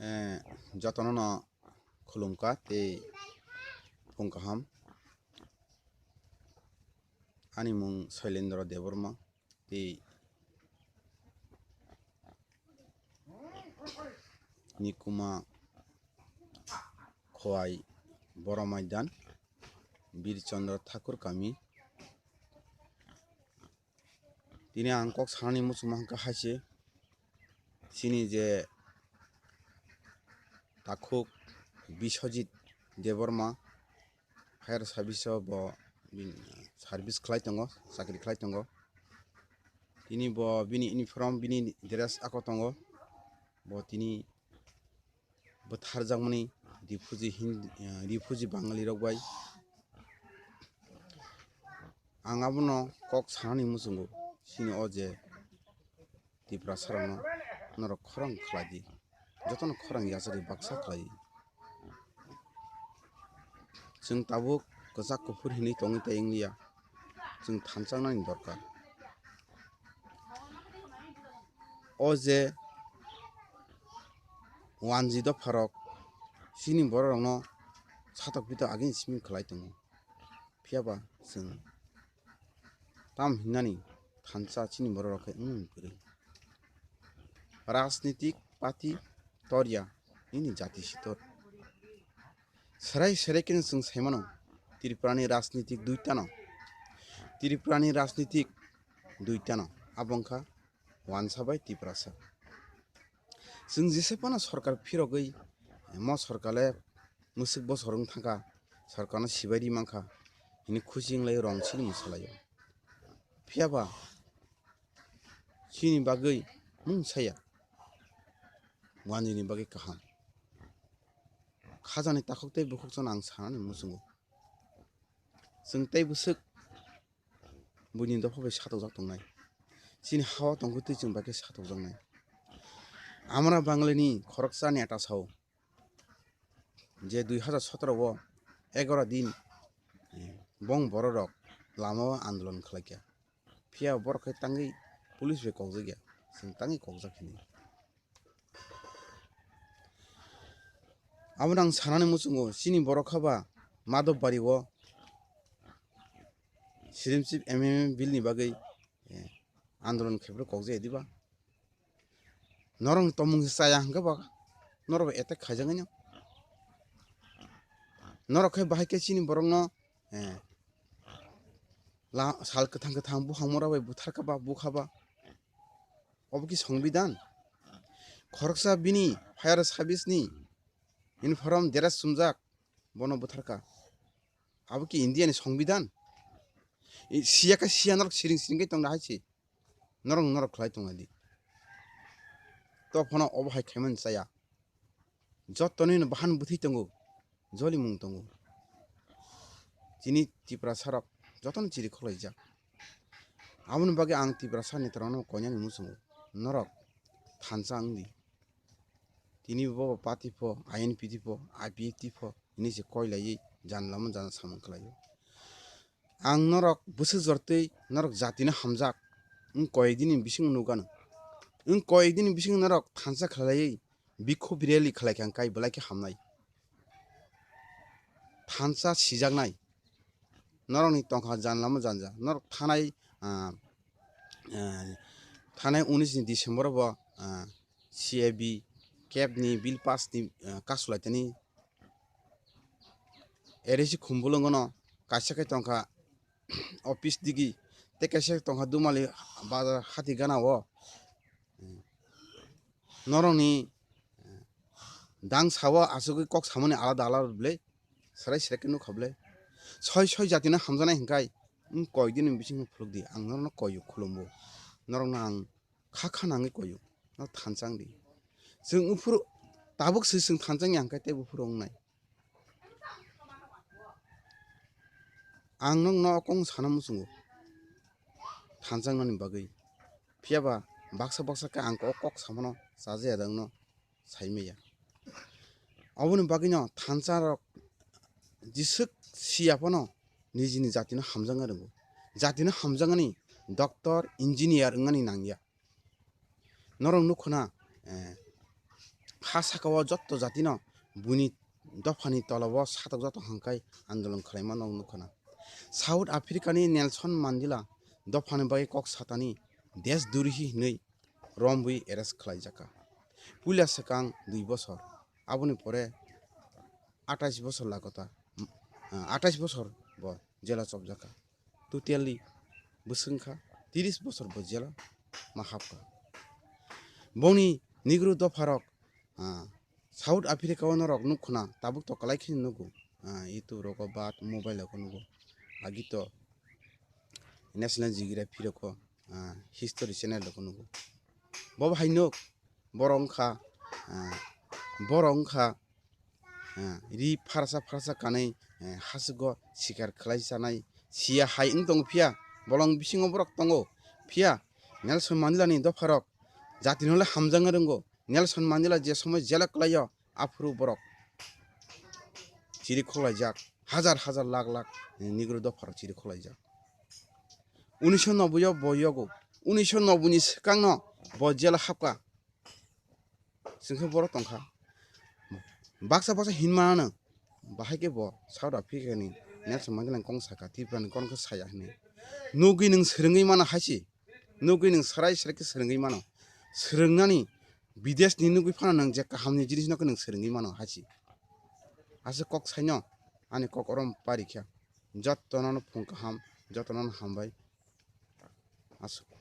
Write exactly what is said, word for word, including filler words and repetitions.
Eh, jotono no khulumkha tei phung kaham. Ani mung Sailendra Debbarma tei Nikuma Khowai Boro Maidan, Bir Chandra Thakur kami. Tini ang kok sanani muchungma hwnkha hai se, chini je takhuk Biswajit Debbarma, fire service o bo bini service khlai tongo, chakri khlai tongo. Tini bo bini uniform, bini dress ako tongo. Bo tini bwtharjakmani refugee Hindi, eh, refugee Bangali rok bai. Ang abono kok sanani muchungo, chini o je Tiprasa rokno norok khorang khlai di, jotono khorang yachari baksa khlai di. Chwng tabuk kwchak kuphur hinwi tongwi tei wngliya, chwng thansa wngnani dorkar. O je wanji dopharok chini bororokno satok pitok agini simi khlai tongo, phiyaba chwng tam hinani thansa chini bororok khe wngmani kwrwi. Rajnitik party torya nini jati sitor. Serai serai khe chwng saimano, Tripurani rajnitik duitano, Tripurani rajnitik duitano, abo wngkha wansa bai Tiprasa. Chwng jesa phano sorkar phirogwi, mo sorkar le mwswk bosor wng thangkha, sorkarno sibai ri mankha, hini khusi wnglai rong chini mwsalaio. Phiyaba chini bagwi mung saya, wanjini bagwi kaham. Khajani takhuk tei bukhuk chwng ang sanani muchungo. Chwng tei bwswk buini dopha bai satokjak tongnai. Chini ha-o tongkhe twi chwng bai khe satokjaknai. Amra Banglini khoroksa neta sao je dui hazar sotoro o egaro din, eh, bong bororok lama o andolon khlaikha. Phiya borok khe tangwi police bai kokjakya, chwng tangwi kokjak hini. Abono ang sanani muchungo, chini borok haba Madhobari o citizenship amendment bill ni bagwi, eh, andolon khaibwrwi kokjaya diba? Norok tomung se chaya hwnkhe ba norok bai attack khaijak nai no. Norok khe bahai khe chini borokno, eh, la-, sal kwthang kwthang buphang mora bai butharkha ba bukha ba. Obo ki songbidan? Khoroksa bini fire service ni uniform dress sumjak, bono butharkha. Abo ki India ni songbidan? I siya khe siya norok siring siring khe tongna hai se. Norok norok khlai tongna di. To phano obo hai khaimani chaya. Jottoni no bahan bwthwi tongo, jolimung tongo. Chini Tiprasa rok jotono chiri kholaijak. Aboni bagwi ang Tiprasa netarokno koinani muchungo, norok thansa wngdi. Tini bo party pho, I N P T pho, I P F T pho, hini se koi laiwi jan lama jan samung khlaio. Ang norok bwswk jortwi norok jatino hamjak, wng koyekdini bisingo nukgano. Wng koyekdini bisingo norok thansa khlaiwi bikhub rally khlaikha, wngkai belai khe hamnai. Thansa sijaknai. Norokni tongkha jan lama janja. Norok thanai, ah, ah, thanai unis ni December o bo, ah, C A B cap ni bill pass ni, ah, kasu laitani. Eresi khumbulungono kaisa khe tongkha office digi, tei kaisa khe tongkha Dumali bazar hati gana o. Norokni dang sao asugwi kok samani alada alada bwle, serai serai khe nukha bwle. Soi soi jatino hamjaknai hwnkhai, wng koikdini bisingo phulukdi, ang norokno koio khulumbo. Norokno ang kha kha nangwi koio, no thansa wngdi. Chwng uphuru, tabuk se chwng thansa wngya hwnkhe tei buphuru wngnai. Ang nokno kok sana muchungo, thansa wngnani bagwi. Phiyaba baksa baksa khe ang o kok samano chajaya da wngno saimaya. Aboni bagwino thansa rok jeswk siya phano nijini jatino hamjakna rwngo. Jatino hamjaknani doctor, engineer wngnani nangya. Norok nukhuna, eh, Ha sakao jotto jatino buini dophani tolao satok jotto hangkai andolon khwlaima nog nukkhana. South Africa ni Nelson Mandela dophani bagwi kok satani desh durihi hinwi rombwi arrest khwlaijakha. Puila swkang dui bosor, aboni pore atais bosor lagota, ah, atais bosor bo jela chopjakha. Totally bwswngkha, tiris bosor bo jela ma hapkha. Boni Negro dopharok, ah, South Africa o norok nukkhwna tabuk to kwlai kheno nugo, ah, YouTube rogo ba mobile rogo nugo, agi to National Geography rogo, ah, History Channel rogo nugo. Bo hai nuk, borok wngkha, ah, borok wngkha, ah, ri pharsa pharsa kanwi, eh, hasugo sikar khwlai chanai siya hai wng tongo, phiya bolong bisingo borok tongo. Phiya Nelson Mandela ni dopharok jatino le hamjakna rwngo. Nelson Mandela je somoy jela kwlaio, aphuru borok chiri khokhlaijak, hajar hajar lakh lakh, eh, Negro dopharok chiri khokhlaijak. Unisho noboi o bo yogo, unisho noboi ni swkangno bo jela hapkha. Chwngkhe borok tongkha. Baksa baksa hinmano, bahai khe bo South Africa ni Nelson Mandela ni kok sakha, Tripura ni kok khe saya hinwi. Nugwi nwng swrwngwi mano haisi, nugwi nwng swrai swrai khe swrwngwi mano. Swrwngnani, bidesh ni nugwi phano nwng je kaham ni jinis no khe nwng swrwngwi mano haisi. Aswk kok saino, ani kok orom pari kha. Jotto no phung kaham, jotto no hambai. Aswk.